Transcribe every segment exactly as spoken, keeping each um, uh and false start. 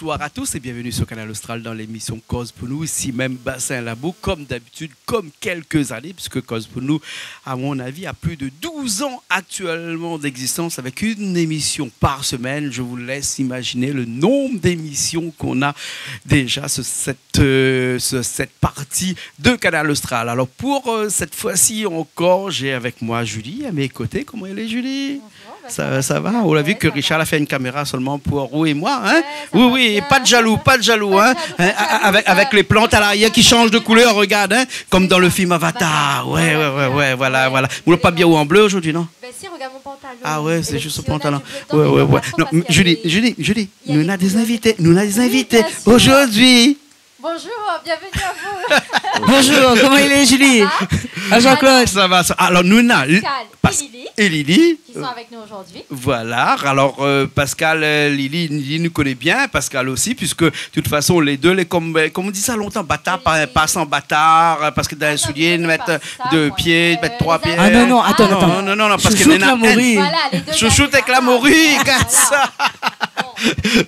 Bonsoir à tous et bienvenue sur Kanal Austral dans l'émission Koz pou nou, ici même Bassin Labou, comme d'habitude, comme quelques années, puisque Koz pou nou, à mon avis, a plus de douze ans actuellement d'existence, avec une émission par semaine. Je vous laisse imaginer le nombre d'émissions qu'on a déjà sur cette, euh, sur cette partie de Kanal Austral. Alors, pour, euh, cette fois-ci encore, j'ai avec moi Julie, à mes côtés. Koman i lé, Julie ? Bonjour, bah, ça va, ça va. Ou la vi ke Richard la fé in kaméra solman pou ou é moin, hein ? Ouais, ça va bien. Oui, oui, pa de jalou, pa de jalou, hein. Pas de jaloux, pas de jaloux, ça va. Avèk, avèk lé plant a l'arièr ki shanj de koulèr, regard, hein, comme dans le film Avatar. Avatar. Ouais, ouais, ouais, ouais, voilà, voilà. Ou la pa bien ou an blé zordi, non ? Ben si, regarde mon pantalon. Ah ouais, c'est juste le pantalon. Et le petit, on a du bleu dedans, mais il y a pas trop parce qu'il y a des, il y a des couleurs dedans. Ouais, ouais, ouais. Non, Julie, Julie, Julie, nou néna dé zinvité, nou néna dé zinvité. Oui, bien sûr. Bonjour, bienvenue à vous. Bonjour, koman i lé, Julie ? Ça va ? Ah, Jean-Claude. Ça va, ça. Alors, nou néna Pascal et Lily, qui sont avec nous aujourd'hui. Voilà. Alors, euh, Pascal, euh, Lily, Lily nou koné bien, Pascal aussi, puisque de toute façon, les deux, les, comme, euh, comme on dit ça longtemps, bâtard, pas, pas sans bâtard, euh, parce que dans les souliers, ils mettent deux pieds, ils mettent trois pieds. Ah non, non, attends, attends. Non, non, non, non, parce que chouchoute la morue. Voilà, les deux gars, chouchoute avec la morue, regarde ça. Bon.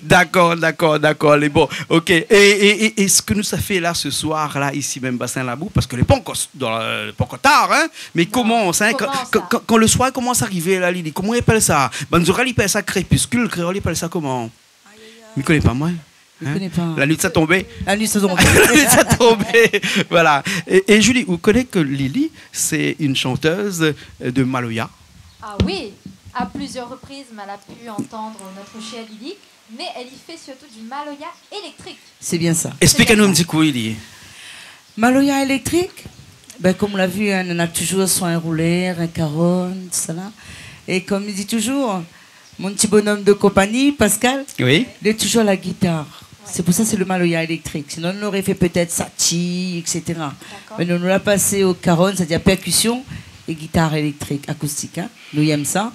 D'accord, d'accord, d'accord, lé bon. Ok. Et, et, et, et ce que nou sa fé la, ce soir-là, ici même, Bassin Labou, parce que lé pa ankor s-, dan la, lé pa ankor tar, hein, mais koman, hein, kan, kan, kan le soir i komans arivé la, Lily, koman i apèl sa ? Bann zorèy i apèl sa crépuscule, kréol i apèl sa koman ? Mi koné pa, moin. Mi koné pa. La nuit sa tonbé. La nuit sa tonbé. La nuit sa tonbé. Voilà. Et, et Julie, ou koné ke Lily, c'est une chanteuse, euh, de maloya ? Ah oui, à plusieurs reprises, elle a pu entendre notre chère Lily, mais elle y fait surtout du maloya électrique. C'est bien ça. Explik anou in ti kou, Lily. Maloya électrique, ben, comme on l'a vu, hein, on a toujours soit un rouleur, un caron, tout ça là. Et comme il dit toujours, mon petit bonhomme de compagnie, Pascal, oui, il est toujours à la guitare. Ouais. C'est pour ça, c'est le maloya électrique. Sinon, on aurait fait peut-être satie, et cetera. D'accord. Mais nou, nou la pasé o caron, c'est-à-dire percussion et guitare électrique, acoustique, hein. Nou yèm sa.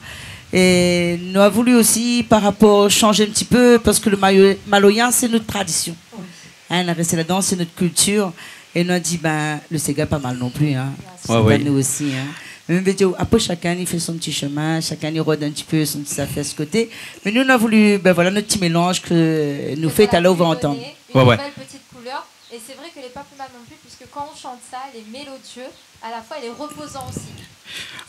Et nou la voulu aussi, par rapport, changer un petit peu, parce que le mayo-, maloya, c'est notre tradition. Oui. Hein, nou la rès ladan, c'est notre culture. Et nou la di, ben, le séga pa mal non plus, hein. Bien sûr. Ouais, oui. Sé pa nou osi, hein. Mé mi vé dir, apré, shakinn i fé son ti shemin, shakinn i rod in ti pé son ti zafèr su koté. Mé nou, nou la voulu, ben voilà, nout ti mélanz ke nou fé, talèr ou va antann. Et voilà, qui peut donner une nouvelle petite couleur. Ouais, ouais. Et c'est vrai que lé pa pli mal non plus, puisque quand on chante ça, elle est mélodieuse, à la fois, elle est reposante aussi.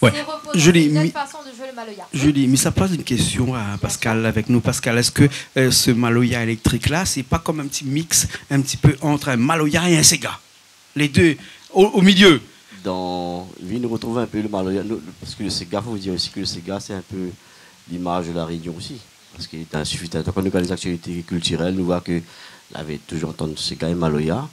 Ouais. C'est reposant, c'est une autre façon de jouer le maloya. Julie, mi sa poz in késtion a Pascal avèk nou. Bien sûr. Pascal, èske, euh, se maloya éléktrik la, sé pa konm in ti mix, in ti pé ant in maloya é in séga ? Les deux, au, au milieu. Dan, oui, nou retrouv in pé le maloya, nou, parske le séga, fo dir osi ke le séga, sé in pé l'imaz de La Rénion osi. Parske lé in, sufi, kan nou gard les actualités culturelles, nou voi ke lavé toujour antann séga é maloya.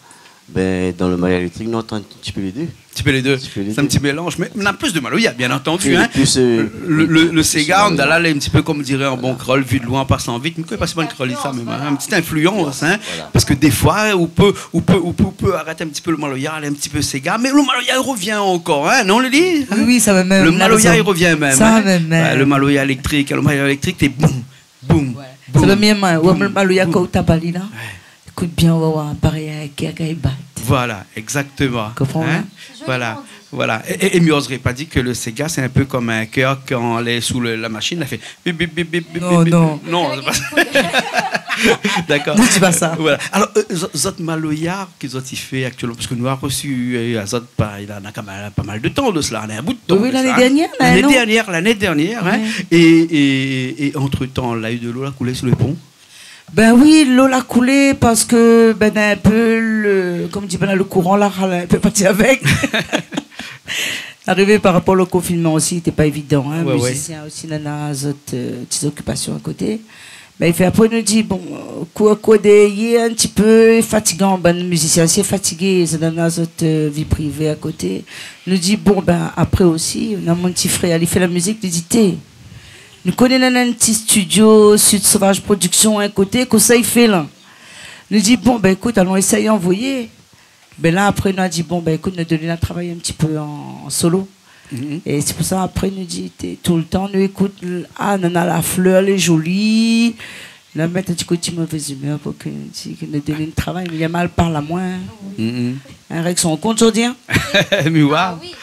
Ben, dan le maloya éléktrik, nou antann in ti pé les deux. In ti pé les deux. In ti pé les deux. Sé in ti mélanz. Mé na plis de maloya, bien antandu, hein. Plis, plis, euh, le, le, le séga, nou la, lé in ti pé, konm diré an bon kréol, vu de loin, an pasan vit. Mé kosa i pass an kréol, sa mèm, hein. Voilà. In ti influans, hein. Voilà. Parske défoi, ou pé, ou pé, ou pé, ou pé arèt in ti pé le maloya, alé in ti pé séga. Mé le maloya i revien ankor, hein, non, Lily ? Oui, oui, sa mèm, la rézon. Le maloya i revien mèm, hein. Sa mèm. Ouais, le maloya éléktrik, le maloya éléktrik, té boum, boum, boum, boum. Ouais. Sa va mié, moin. Ouais, mé le maloya, kan ou tap ali la, ékout bien, ou va voir, parèy in kèr kan i bat. Voilà, exactement. Konpran, hein ? Hein ? Joliment dit. Voilà, voilà. É, é, é mi ozré pa dir ke le séga, sé in pé konm in kèr kan lé sou le, la mashine, la fé bip, bip, bip, bip, bip, bip. Non, non. Non, sé pa sa. Dakor. Non, sé pa sa. Voilà. Alor, euh, zot, zot maloya ke zot i fé aktièlman, parske nou la resi, euh, azot, pa, néna kan mèm pa mal de tan de sela, néna in bout de tan de sa. Oui, oui, lané dernièr, la, non ? Lané dernièr, lané dernièr, hein. Ouais. É, é, é antretan, la u de lo la koulé sou le pon. Ben oui, lo la koulé parske, ben, in pé le, konm di, ben, le kouran la, la in pé parti avèk. Arivé par rapor le konfinman osi, té pa évidan, hein. Ouais, ouais. Mizisien osi, néna zot, euh, ti zokipasion a koté. Mé i fé, apré nou di, bon, euh, kou, kou dèryèr, in ti pé fatigan, bann mizisien, sé fatigé, zot néna zot, euh, vi privé a koté. Nou di, bon, ben, apré osi, néna mon ti frèr, li fé la mizik, li di, té, nou koné néna in ti studio, Sud Sauvage Production, a koté, kosa i fé la ? Nou di, bon, ben, ékout, alon éséy anvoyé. Ben la, apré, nou la di, bon, ben, ékout, nou done la travay in ti pé an, an solo. Mhm. É sé pou sa, apré, nou di, té, toultan, nou ékout, ah, nana la flèr, lé zoli. Nou la mèt in ti kou de mové zimèr pou ke, ti, ke nou done in travay, mé li la mal parl amoin. Mhm. Hein, règ son kont, zordi, hein. Mé waouh. Ah oui.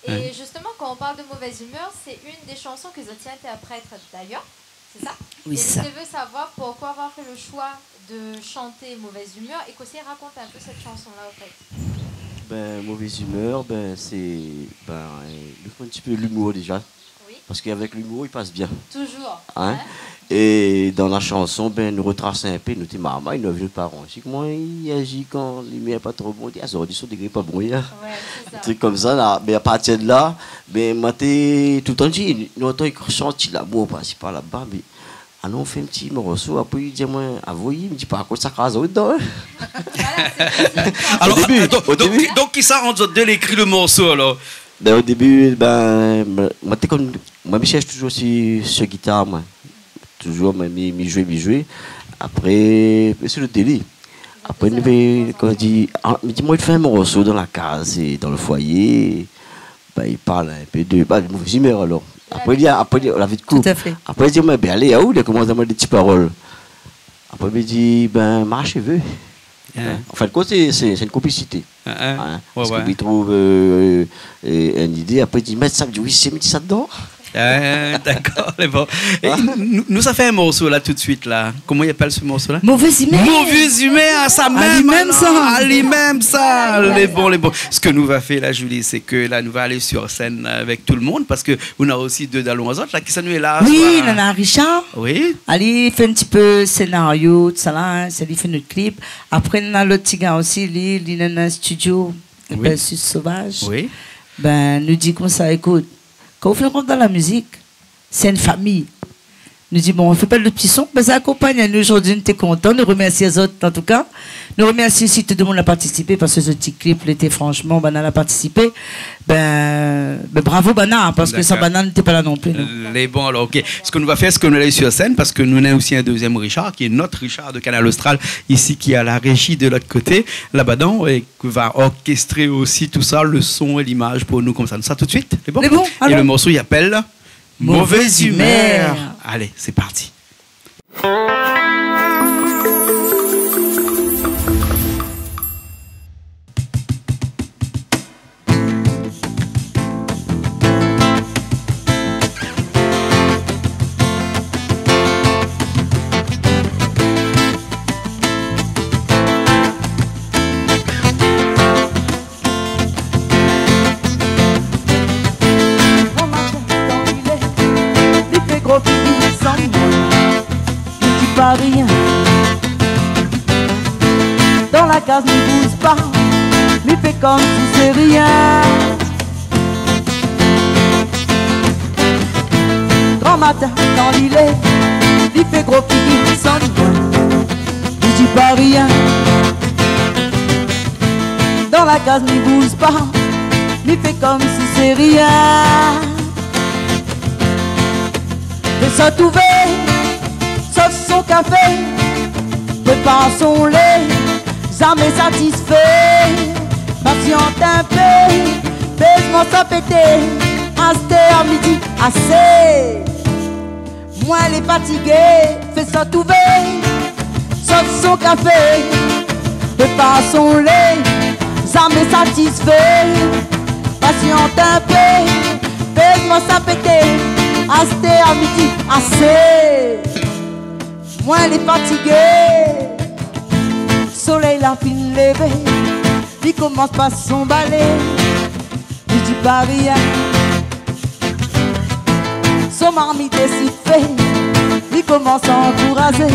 Hein. Et justement, quand on parle de mauvaise humeur, c'est une des chansons que zot i interprète d'ailleurs, c'est ça ? Oui, c'est ça. Et je veux savoir pourquoi avoir fait le choix de chanter Mauvaise Humeur et qu'est-ce qu'elle raconte un peu cette chanson-là au fait ? Ben, Mauvaise Humeur, ben, sé, ben, euh, nou fé in ti pé limour déza. Oui. Parske avèk limour, i pas bien. Toujours. Hein ? Hein ? É dan la shanson, ben, nou rotras in pé, nou té marmay, nou la vi nout paran osi, koman i azi kan limèr pa tro bon, i di, ah, zordi son dégré pa bon, ya. Ouais, c'est ça. In trik konmsa, la. Mé a partir de la, ben, moin té toultan di, nou antann i shant lamour par isi par laba, mé alon fé in ti morso, apré li di amoin, avoy, mi di, par kont, sa kraz dedan, hein. Voilà, c'est possible. Alor, au début, donk, au donk, début. Donk, kisa ant zot dé la ékri le morso, alor ? Ben, o débi, ben, moin, moin té konm, moin, mi shèrsh touzour si, si gitar, moin. Touzour, moin, mi, mi zoué, mi zoué. Apré, sé le déli. Apré, nou vé, koman di, ah, mi di, moin, mi fé in morso dan la kaz é dan le foiyé. Ben, i parl in pé de, ben, de mové imèr, alor. Apré, li, apré, li, la vi de koup. Tout à fait. Apré, li di, mé, ben, alé, aou, li komans amoin dé ti parol. Apré, mi di, ben, marsh é vé. Hein. An fin de kont, sé, sé, sé in konplisité. Hein, hein. Hein, ouais, parske, ouais, li trouv, euh, euh, in idé, apré, li di, mèt sa, mi di, oui, sé, mi di sa dedan. Hein, dakor, lé bon. É nou, nou, nou sa fé in morso la, tout de suite, la. Koman i apèl se morso-la ? Mauvaise humeur. Mauvaise humeur, ah, sa mèm, li mèm, alor. Ah, li mèm, sa. Voilà, li mèm, sa. Lé bon, lé bon. Sak nou va fé la, Julie, sé ke la, nou va alé sur sèn avèk tout le monde, parske nou na osi dé dalon azot, la, kisa nou lé la, oui, aswar, la ? Nana Richard. Oui. Alé fé in ti pé sénario, tousala, hein, sé li fé nout klip. Apré, nana lot ti gars osi, li, li nana in studio, i apèl Sud Sauvage. Oui. Ben, nou di konmsa, ékout, kan ou fé in rant dan la mizik, sé in fami. Nou di, bon, nou fé pa de ti son, ben, sa akonpagn anou zordi, nou té kontan, nou remèrsi azot, an tou ka. Nou remèrsi osi tout le moun la partisipé, parske se ti klip, li té franshman, banna la partisipé. Ben, ben, bravo banna, parske san banna, nou té pa la non pli, non. Lé bon, alor, OK. Sak nou va fé, sé ke nou alé sur sèn, parske nou na osi in dézièm Richard, ki lé nout Richard de Kanal Austral, isi, ki lé a la réji de lot koté, laba, donk, é ki va orkèstré osi tousa, le son é limaz pou nou, konmsa. Nou sa tout de suite, lé bon ? Lé bon, alor. É le morso, i apèl Mauvaise humeur. Mauvaise humeur. Allez, c'est parti. Gran matin, kan li lèv, li fé gro figir san moin, li di pa rien. Dan la kaz, mi bouz pa, mi fé konmsi sé rien. Gran matin, kan li lèv, li fé gro figir san moin, li di pa rien. Dan la kaz, mi bouz pa, mi fé konmsi sé rien. Fé sa touvé, sof son kafé, prépar son lé, zamé satisfé. Pasiant in pé, bèz amoin sa pété, astèr midi, asé. Moin lé fatigé, fé sa touvé, sof son kafé, prépar son lé, zamé satisfé. Pasiant in pé, bèz amoin sa pété, astèr midi, asé. Moin lé fatigé. Solèy la fine lévé, li komans pa sonbalé, li di pa rien. Son marmit désid fé, li komans ankourazé.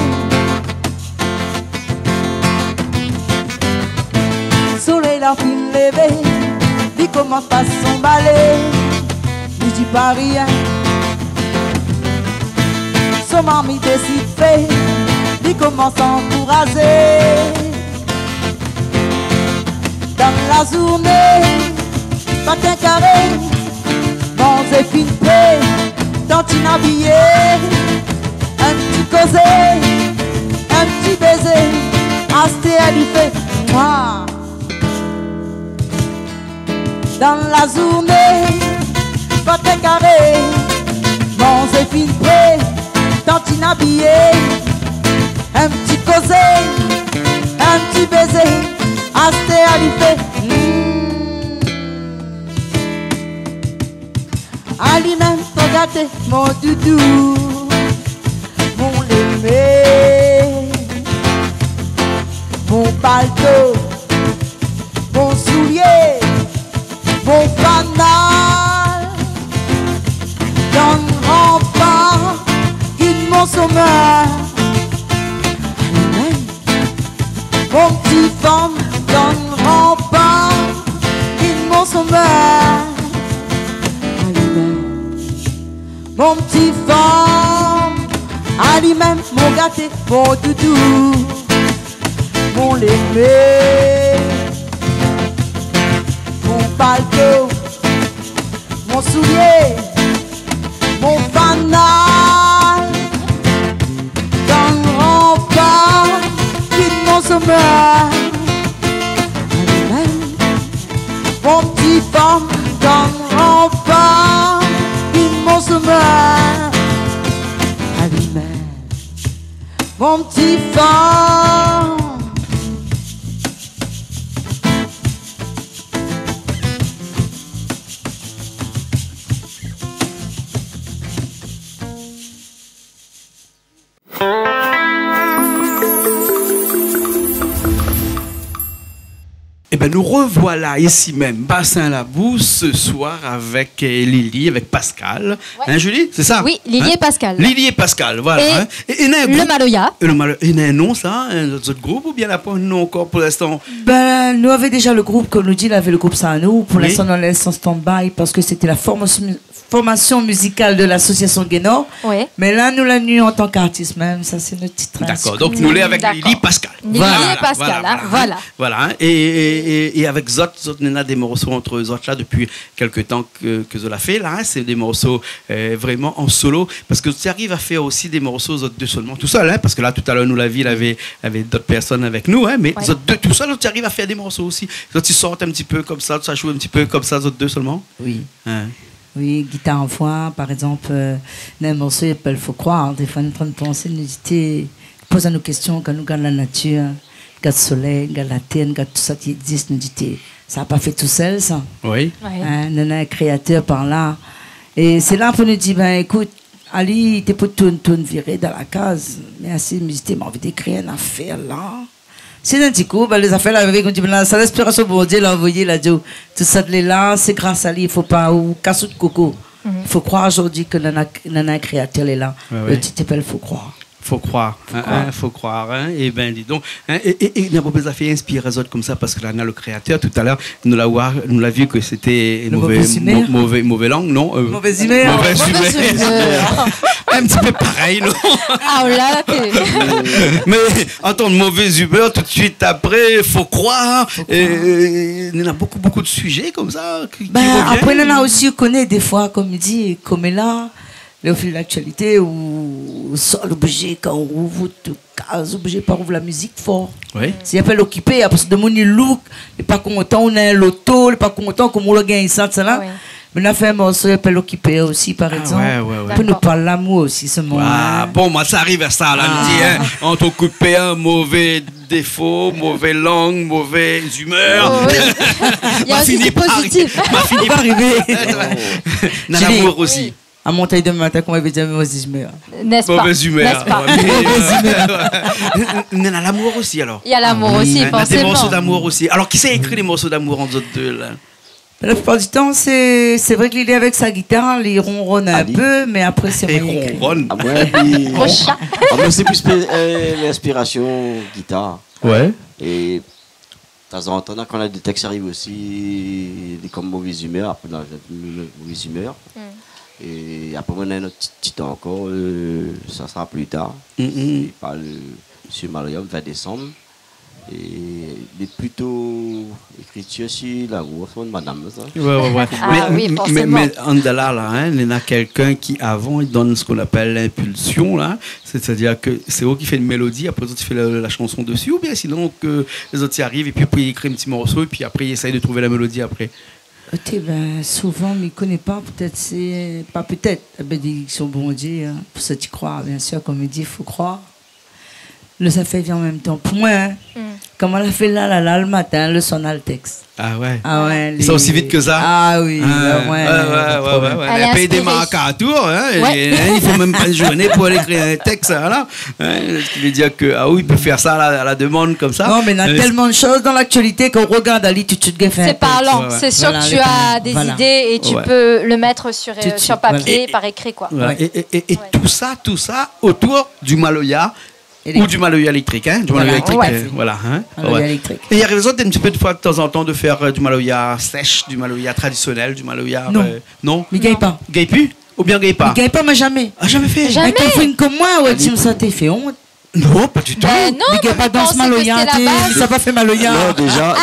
Solèy la fine lévé, li komans pa sonbalé, li di pa rien. Son marmit désid fé, li komans ankourazé. Dan la zourné, matin karé, manzé fine pré, tantine abiyé, in ti kozé, in ti bézé, astèr li fé, moin. Dan la zourné, matin karé, manzé fine pré, tantine abiyé, in ti kozé, in ti bézé, astèr li fé, hmm. Ali mèm, fo gaté mon doudou, mon lémé. Palto, mon soulié, mon fanal, dan ranpar ki mon somèy. Mon ti fanm dan ranpar ki mon somèy. Mon ti fanm, ali mèm, mon gaté, mon doudou, mon lémé, mon palto, mon soulié, mon fanal, dan ranpar ki mon somèy. Mon ti fanm dan ranpar ki mon somèy. Alimèm mon ti fanm. Ében, nou rovoila isi mèm, Bassin Labou, se soir avèk, euh, Lili, avèk Pascal. Ouais. Hein, Julie, sé sa ? Oui, Lili é Pascal. Lili é Pascal, voilà, hein. É, é néna in group, le Maloya. É le Malo-, é néna in non, sa, in zot, zot group, oubien la pa non ankor pou linstan ? Bin, nou lavé déza le group, kom nou di, lavé le group Sa Anou. Pou linstan, nou la lès an stand-by parske sété la formasion formasion mizikal de l'asosiasion Guénor. Ouais. Mé la, nou la ni an tan k'artis mèm, sa sé nout tit. Dakor, donk nou lé avèk Lili Pascal. Lili Pascal, hein, voilà. Voilà, hein. É, é, é, é avèk zot, zot néna dé morso ant zot la dopi kèk tan ke, ke zot la fé la, hein. Sé dé morso, euh, vréman an solo, parske zot i ariv a fé osi dé morso zot dé solman, tousèl, hein, parske la, talèr, nou la vi, lavé, lavé dot pèrsone avèk nou, hein, mé zot dé tousèl, zot i ariv a fé dé morso osi. Zot i sort in ti pé komsa, zot i zoué in ti pé komsa, zot dé solman. Oui. Hein. Oui, gitar an foi, par égzanp, euh, néna in morso i apèl Fo kroir. Défoi nou lé antrin pansé, nou di té, poz anou késtion, kan nou gard la natir, gard solèy, gard la tèr, gard tousa ki égzis, nou di té, sa la pa fé tousèl, sa. Oui. Ouais. Hein, néna in kréatèr par la. É sé la pou nou di, bin, ékout, ali té pou tourn, tourn viré dan la kaz. Mèrsi, mi di té, ma anvi ékri in afèr la. Sé d'in ti kou, bin, lé zafèr la arivé, kom di, bin, la, sa linspirasion Bondié la anvoyé, la di, tousa lé la, sé gras a li, fo pa ou kas out koko. Mhm. Fo kroir zordi ke nana, nana in kréatèr lé la. Ouais, ouais. Le tit i apèl Fo kroir. Fo kroir, hein, hein, fo kroir, hein. Ében, di donk, hein, é, é, é, na bonpé zafèr i inspir azot komsa, parske la, na le kréatèr, talèr, nou la oir, nou la vi ke sété Mové, mové, mové lang, non ? Euh, mové zimèr. Mové zimèr. In ti pé parèy, non ? Ah, la, té. Mé atann, mové zimèr, tout suit apré, Fo kroir. Fo kroir. É, é, néna bonpé, bonpé de sujé komsa ki, ki rovien. Bin, apré, nana osi, ou koné, défoi, kom i di, koméla, lé o fil d'aktualité, ou, ou sort, oblizé, kan ou rouv out kaz, oblizé pa rouv la mizik for. Oui. Sé i apèl okipé, parske demoun i louk, lé pa kontan, ou néna in loto, lé pa kontan, koman ou la gingn sa, sa la. Oui. Mé nou la fé in morso i apèl Okipé osi, par égzanp. Ah, ouais, ouais, ouais. Pou nou parl lamour osi, se moman, hein. Bon, moin, sa i ariv a sa, la, nou di, hein, ant okipé, hein, mové défo, mové lang, mové zimèr. Oh, oui. Ma fini par, ma fini par arivé. Na lamour osi. Julie. Oui. A montagn de matin, koman i vé dir mové zimèr ? N'est-ce pas ? Mové zimèr. N'est-ce pas ? Ouais, mé, euh, néna lamour osi, alor. Néna lamour osi, forséman. Néna dé morso d'amour osi. Alor, kisa i ékri lé morso d'amour ant zot dé, la ? La plipar di tan, sé, sé vré ke li lé avèk sa gitar, li ronronn in pé, mé apré, sé moin ki ékri. Li ronronn. Ah, moin, pi, ah, moin, sé plis, euh, linspirasion gitar. Ouais. É Tanzantan, kan na dé tèks i ariv osi, lé kom mové zimèr, apré, na, mové zimèr. Hmm. É apré, moin néna in ot ti, ti tan ankor, euh, sa sra pli tar. Hmm, hmm. Sé par le, sur Maloya, vin désanm. É lé plito ékritir sur lamour, sé mon madam, sa. Ouais, ouais, ouais. Ah oui, forséman. Mé, mé, mé, Andala, la, hein, néna kèlkin ki, avan, i donn sak i apèl linpilsion, la. Sétadir ke sé ou ki fé in mélodi, apré ou i fé la, la shanson dési, oubien sinon ke lézot i ariv épi, épi i ékri in ti morso, épi apré i éséy trouv la mélodi apré ? Oté, bin, souvan, mi koné pa, pétèt sé, pa pétèt, la bénédiksion Bondié, hein, pou sak i kroir, biensir, kom i di, fo kroir. Lé zafèr i vien an mèm tan. Pou moin, hein, Koman la fé la, la, la, le matin, le son Altex. Ah ouais. Ah ouais, sa osi vit ke sa ? Ah oui, ouais, ouais, ouais, ouais, pa de problèm. Elle est inspirée. Lé pé dé mark a tour, hein, i fo mèm pa in zourné pou alé ékrir in tèks, voilà. Hein, ce qui veut dire que, ah oui, il peut faire ça à la, à la demande comme ça. Non, mais il y a tellement de choses dans l'actualité qu'on regarde, ali, tout de suite, gaffe. C'est parlant, c'est sûr que tu as des idées et tu peux le mettre sur, euh, sur papier, par écrit, quoi. Voilà. Et, et, et, et tout ça, tout ça autour du maloya, ou du maloya électrique, hein, du maloya électrique, euh, voilà, hein. Maloya électrique. Et il y a raison un petit peu de fois, de temps en temps, de faire, euh, du maloya sèch, du maloya traditionnel, du maloya, euh, non. Non. Mi gingn pa. Gingn pu ? Ou bien gingn pa ? Mi gingn pa, moin, zamé. Ah, zamé fé ? Zamé. Mé kan fine konm moin, ouais, ti, sa té fé ont. Non, pas du tout. Ben non, mi gingn pa dans maloya, té, sa pa fé maloya. Non, déza,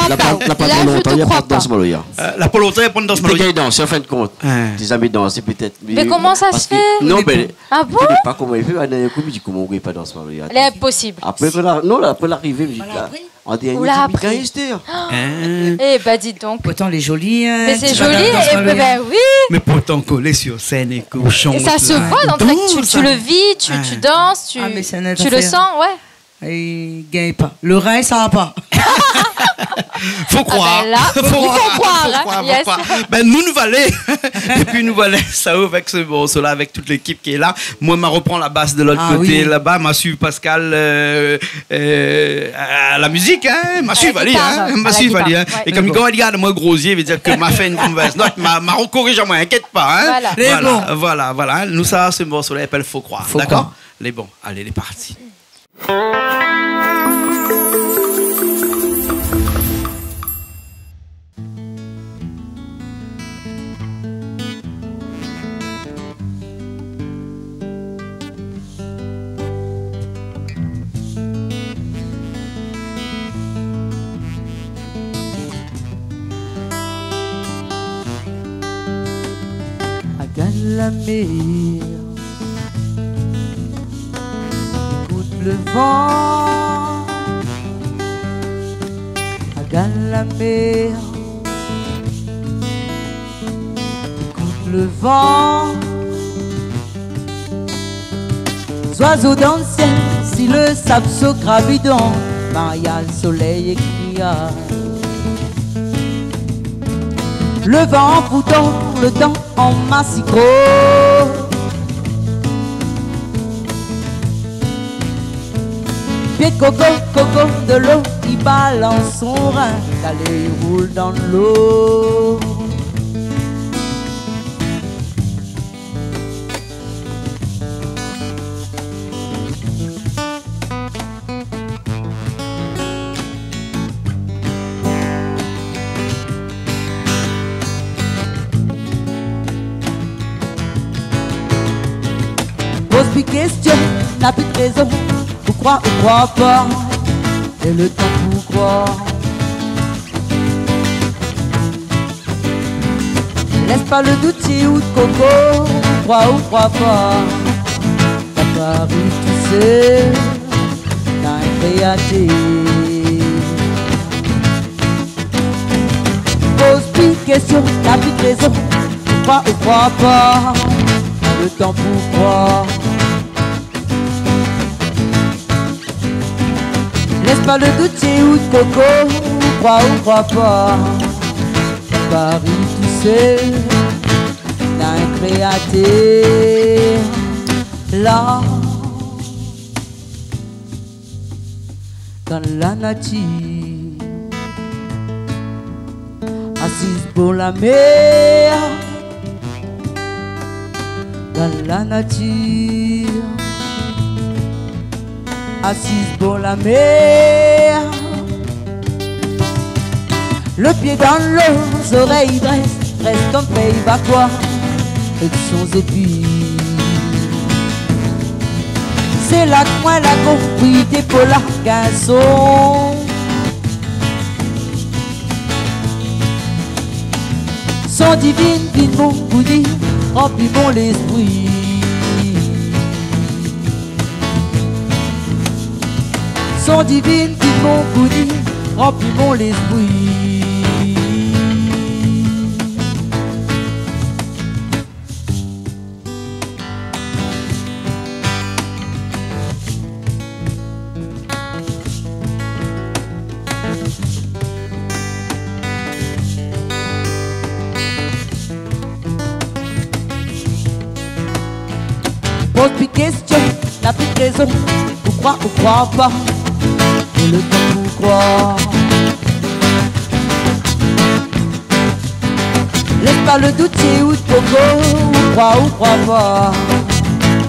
la pa, la pa tro lontan, la pa dans maloya. Euh, la pa lontan, la pa dans maloya. Té gingn dans, an fin de kont. Té zamé dansé pétèt, mé koman sa sé fé ? Non, mé Ah bon ? Mi koné pa koman i fé, néna in kou mi di, koman ou gingn pa dans maloya ? Lé inposib. Apré, apré la, non, la, apré larivé, mi di, la, an dernié, mi di, mi gingn astèr. Hein ? Eh ben, dis donc. Pourtant, lé zoli, hein. Mais c'est joli, et ben oui. Mais pourtant, kolé sur scène et koshon, et ça se voit dans ta, tu, tu le vis, tu, tu danses, tu, tu le sens, ouais. I gingn pa. Le rin, sa va pa. Fo kroir. Ah ben la, fo kroir, hein. Fo kroir, fo kroir. Ben, nou, nou va alé. Et puis, nou va alé, sa, avec ce morceau-là, avec toute l'équipe qui est là. Moin, ma repran la bas de l'ot koté, laba. Ma suiv Pascal, euh, euh, à la musique, hein. Ma suiv ali, hein. À la guitare. Ma suiv ali, hein. Ouais. Et comme i gard amoin gro zié, i vé dir ke ma fé in movèz not, ma, ma rokoriz amoin, inkièt pa, hein. Voilà. Voilà, voilà. Nou, sa, ce morceau-là, i apèl Fo kroir. D'accord ? Lé bon. Allez, lé parti. Agard la mèr. Ékout le van, agard la mèr. Ékout le van. Zoizo dan le sièl, si le sab so krabidon, Maria, le solèy é kriya. Le van foutan, le tan an masikro. Pié koko, koko, de lo, i balans son rin, kalé i roul dan lo. Poz pi késtion, na pi de rézon. Ou kroi, ou kroi pa, é le tan pou kroir. Lès pa le dout, si ou koko, ou kroi, ou kroi pa. Paris tousèl, na in kréatir. Poz pi késtion, na pi de rézon. Kroi ou kroi pa, le tan pou kroir. Lès pa le dout, si ou koko, kroi ou kroi pa. Paris tousèl, na in kréatèr la. Dan la natir, asiz bor la mèr. Dan la natir, asiz bor la mèr. Le pié dan lo, zorèy drès, drès konm fèy bakwa, èk son zépi. Sé la ke moin la konpri té pou la gason. Son divin, vin mon goudi, ranpli mon léspri. Son divin, vin mon goudi, ranpli mon léspri. Tout rézon, ou kroi, ou kroi pa. É lo tan pou kroir. Lès pa lo dout, sé out koko, ou kroi, ou kroi pa.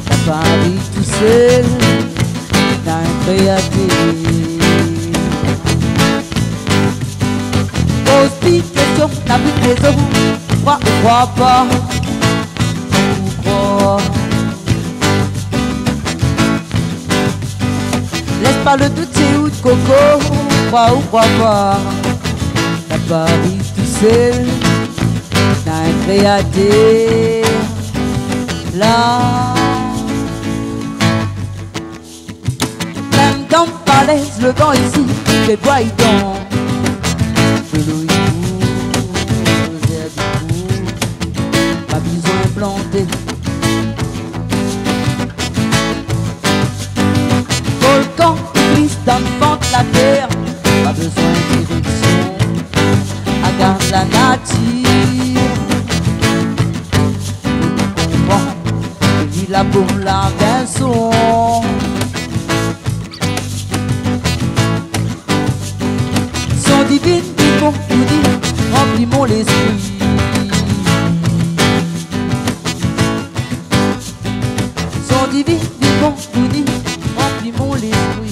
Sa pa ariv tousèl, na in kréatir. Poz pi késtion, na pi rézon, ou kroi, ou kroi pa. Ou kroi. Lès pa lo dout, sé out koko, ou kroi, ou kroi pa. Sa pa ariv tousèl, na in kréatèr la. Mèm dan falèz, lo van isi, i fé boi dan. Dolo i bouz, zèrb i bouz, pa bezoin planté. Volkan i glis dan vant la tèr, pa bezoin direksion, agard la natir. Pou nou konprann, vi la pou la pèrsone. Son divin, divin, pou di, ranpli mon léspri. Son divin, divin, pou di, ranpli mon léspri.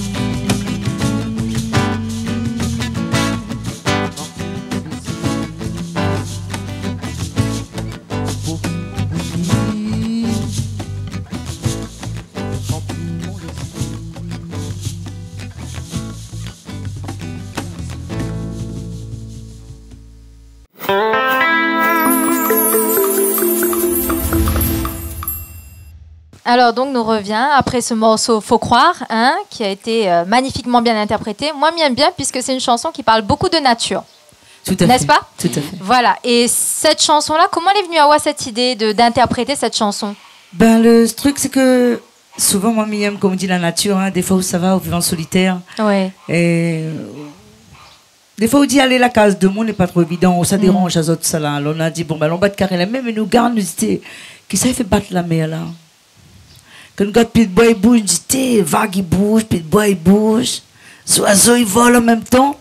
Alors, donc, nous revient après ce morceau Faut croire, hein, qui a été, euh, magnifiquement bien interprété. Moi, mi èm bien puisque c'est une chanson qui parle beaucoup de nature. Tout à fait. N'est-ce pas ? Tout à fait. Voilà. Et cette chanson-là, comment elle est venue à vous, cette idée de, d'interpréter cette chanson ? Ben, le truc, c'est que souvent, moin, mi èm, konm di, la natir, hein, défoi ou sava, ou viv an solitèr. Ouais. É, euh, défoi ou di alé la kaz demoun lé pa tro évidan, ou sa déranz azot sa la. Alor, nou la di, bon, ben, alon bat karé la mèr, mé nou gard, nou di, té, kisa i fé bat la mèr la ? Kan nou gard, pié d'boi i bouz, nou di, té, vag i bouz, pié d'boi i bouz, zoizo i vol an mèm tan.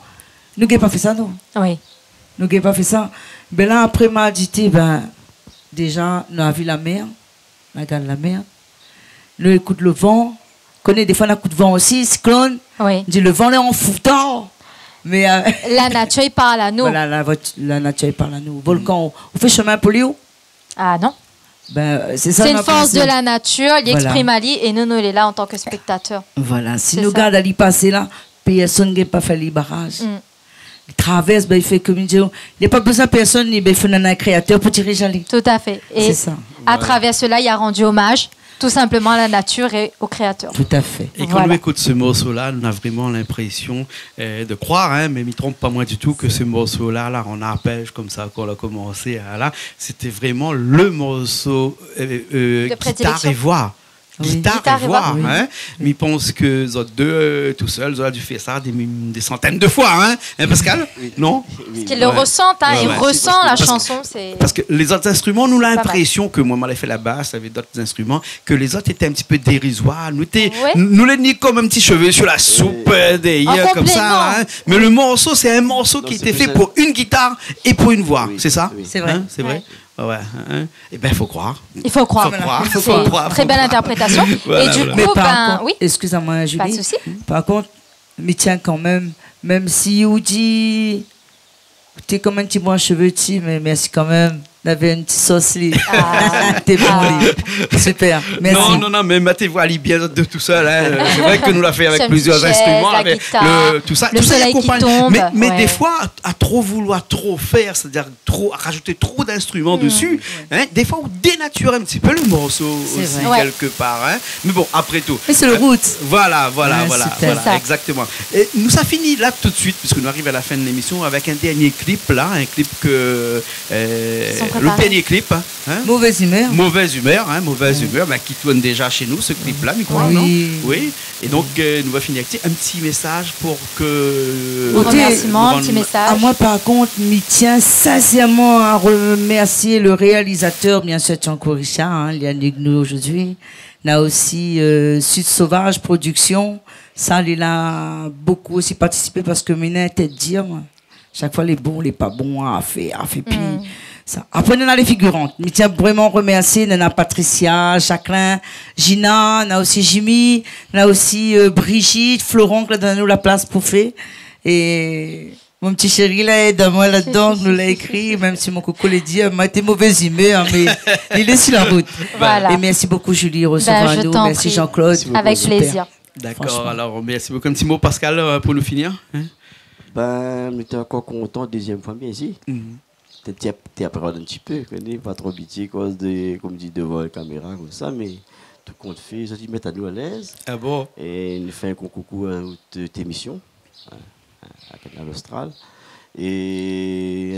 Nou gingn pa fé sa, nou. Oui. Nou gingn pa fé sa. Ben la, apré, ma di, té, ben, déza, nou la vi la mèr, nou la gard la mèr. Nou ékout lo van. Koné, défoi, na kout van osi, siklone. Oui. Nou di, lo van lé an foutar. Mé, euh, la natir i parl anou. Voilà, la vot-, la natir i parl anou. Volkan, ou fé shomin pou li, ou ? Ah non. Ben, sé sa, sé in fors de la natir, li éksprim ali, é nou, nou lé la an tan ke spèktatèr. Voilà, si nou gard ali pasé la, pèrsone i gingn pa fé ali baraz. Mm. Li travèrs, ben, li fé konm li di, li na pa bezoin pèrsone, li, ben, i fo néna in kréatèr pou dirij ali. Tout à fait. Sé sa. Et à travers cela, il a rendu hommage tout simplement à la nature et au créateur. Tout à fait. Voilà. É kan nou ékout se morso-la, nou na vréman linprésion, euh, de kroir, hein, mé mi tronp pa moin ditou, ke se morso-la, la, an arpèz konmsa, kan nou la komansé, ah, la, sété vréman le morso, euh, euh, gitar é voi. De prédilection. Oui. Gitar é voi, hein. Mi pans ke zot dé, euh, tousèl, zot la di fé sa dé mi-, dé santèn de foi, hein, hein, Pascal ? Oui. Non ? Oui. Parske li resan, hein, li resan la shanson, sé... Parske lézot instriman, nou la linprésion ke moin, ma la fé la bas avèk dot instriman, ke lézot lété in ti pé dérizoir. Nou té, nou lé ni konm in ti shové su la soup, euh, dèrièr, konmsa, hein. Mé le morso, sé in morso ki lété fé pou in gitar é pou in voi, sé sa ? Oui. Sé vré. Hein, sé vré ? Ouais. Ouais, hein. Eh ben, faut croire. Il faut croire. Faut croire, faut croire, faut croire. Très belle interprétation. Voilà, voilà. Et du coup, ben, oui. Excuse-moi, Julie. Pas de souci. Par contre, mi tien kan mèm, mèm si ou di, té konm in ti brin shové, ti, mé mèrsi kan mèm. Navé in ti sos, li. Ah. Té bon, li. Super. Merci. Non, non, non, mé ma té voi ali bien de tousèl, hein. Sé vré ke nou la fé avèk plizièr instriman, avèk le, tout sa. Sa, in ti shèz, la gitar, le solèy ki tonm, mé, mé défoi, à trop vouloir trop faire, c'est-à-dire trop, à rajouter trop d'instruments dessus, hein, défoi ou dénatir in ti pé le morso osi, kèlke par, hein. Mé bon, apré tou. Mé sé le roots. Voilà, voilà, voilà, exactement. É nou sa fini la tout de suite, puisque nou ariv à la fin de l'émission, avèk in dernié clip la, in clip ke, euh, le dernié clip, hein. Mauvaise humeur. Mauvaise humeur, hein, mauvaise humeur, ben, ki tourn déza shé nou, se clip-la, mi kroi, non ? Oui. Oui. É donk, euh, nou va fini avèk in ti mésaz pou ke... An remèrsiman, in ti mésaz. Ah, moin, par kont, mi tien sinsèrman à remercier le réalisateur, bien sûr, Tianko Richard, hein, li lé avèk nou zordi, Na osi, euh, Sud Sauvage Production. Sa, li la bokou osi partisipé parske mi néna in tèt dir, moin. Shak foi, lé bon, lé pa bon, a fé, a fé pi. Hmm. Sa. Apré, nou néna lé figurant. Mi tien vréman remèrsié, nou néna Patricia, Jacqueline, Gina, nou néna osi Jimmy, nou néna osi, euh, Brigitte, Florent, ki la donn anou la plas pou fé. É mon ti shéri la èd amoin ladan, nou la ékri, mèm si mon koukou lé dir, moin té mové imèr, mé li lé si la rout. Voilà. É mèrsi bokou, Julie, resevoir anou. Ben, je t'en prie. Mèrsi, Jean-Claude. Avec plaisir. Super. Dakor, franchement. Alor, mèrsi bokou. In ti mo, Pascal, euh, pou nou fini, in ? Ben, mi té ankor kontan, dézièm foi, bien si. Mhm. Té, té, té apréand in ti pé, koné, pa tro abitié, koz de, kom di, dovan la kaméra, konmsa, mé tou kont fé, sa i mèt anou alèz. Ah bon ? É nou fé in gro koukou a out, euh, émision, a, a Kanal Austral. É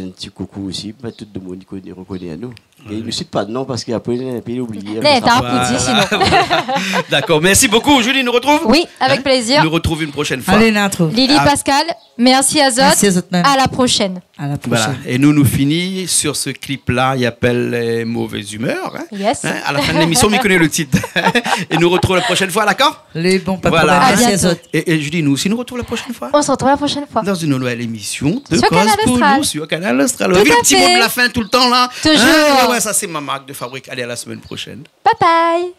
in ti koukou osi pou tout demoun i koné, i rokoné anou. É nou sit pa de non parske apré, li lé in pé oublié. Non, apré sa, t'as pas dit sinon. Voilà. Dakor, mèrsi bokou, Julie, nou retrouv ? Oui, avec plaisir. Hein ? Nou retrouv in proshèn foi. Alé, nou retrouv. Lili, Pascal, mèrsi azot. Mèrsi azot mèm. À la prochaine. À la prochaine. Voilà. É nou, nou fini sur ce clip-là, i apèl, euh, Mauvaise humeur, hein ? Yes. Hein ? À la fin de l'émission, mi koné le titre. É nou retrouv la proshèn foi, dakor ? Lé bon, pa de problèm. Voilà. Mèrsi azot. À bientôt. É, é Julie, nou osi, nou retrouv la proshèn foi. On se retrouve la prochaine fois. Dans une nouvelle émission de Sur Kanal Austral. Koz pou nou, sur Kanal Austral. Tout à fait. Ou la vi le ti mo de la fin toultan la. Toujours. Hein ? Ouais, ouais, sa sé ma mark de fabrik. Alé, à la semaine prochaine. Bye bye.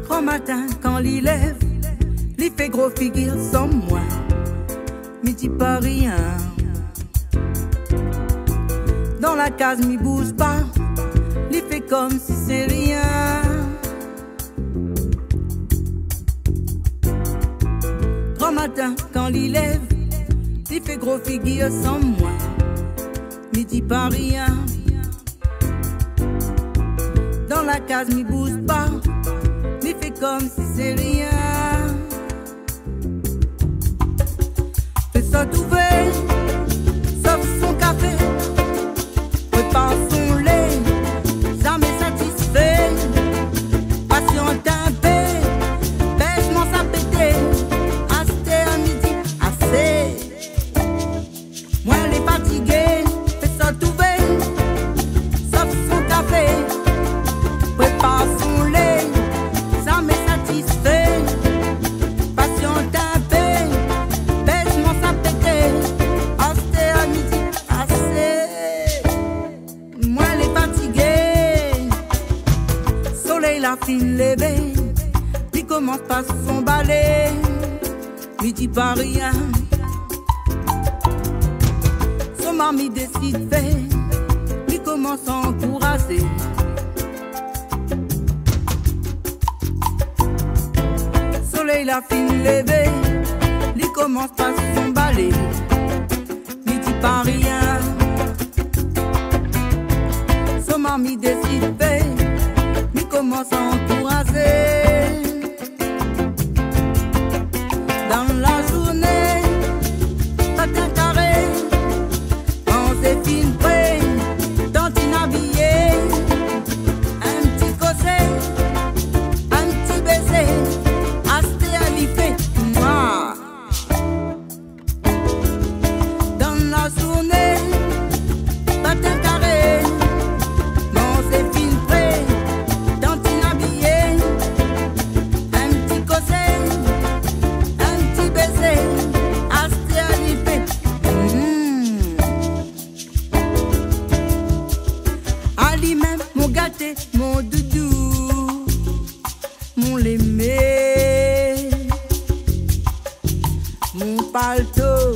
Gran matin, kan li lèv, li fé gro figir san moin. Mi di pa rien. Dan la kaz, mi bouz pa, li fé kom si sé rien. Gran matin, kan li lèv, li fé gro figir san moin. Mi di pa rien. Dan la kaz, mi bouz pa, mi fé kom si sé rien. Fé sa touvé, sof son kafé, prépar son lé, zamé satisfé. Pasiant in pé, bèz moin sa pété, astèr mi di asé. Moin lé fatigé, fé sa touvé, sof son kafé, prépar son lé, zamé satisfé. Pasiant in pé, bèz moin sa pété, astèr mi di asé. Moin lé fatigé. Solèy la fine lévé, li komans pa son balé. Mi di pa rien. Son marmit désid fé, li komans ankourazé. Solèy la fine lévé, li komans pa son balé. Mi di pa rien. Son marmit désid fé, mi komans ankourazé. Dan la zourné, matin karé, manzé fine pré, tantine abiyé, in ti kozé, in ti bézé, astèr li fé noir. Dan la zourné, matin karé, manzé fine pré, tantine abiyé, in ti kozé, in ti bézé, astèr li fé. Hmm. Ali mèm, mon gaté, mon doudou, mon lémé, mon palto,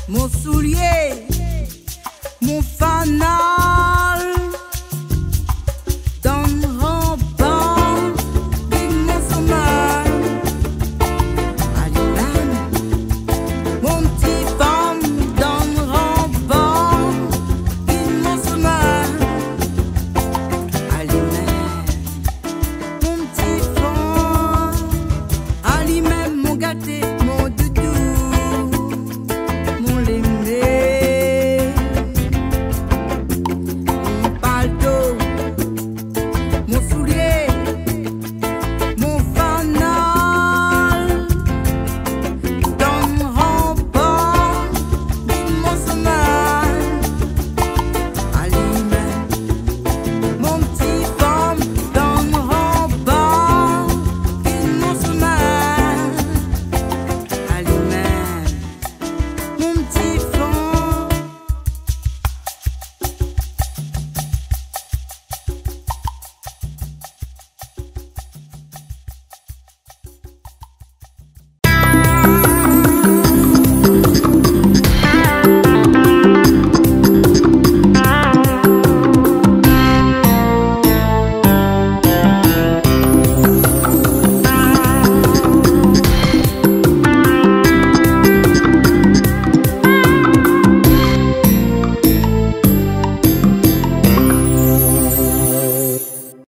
mon soulié,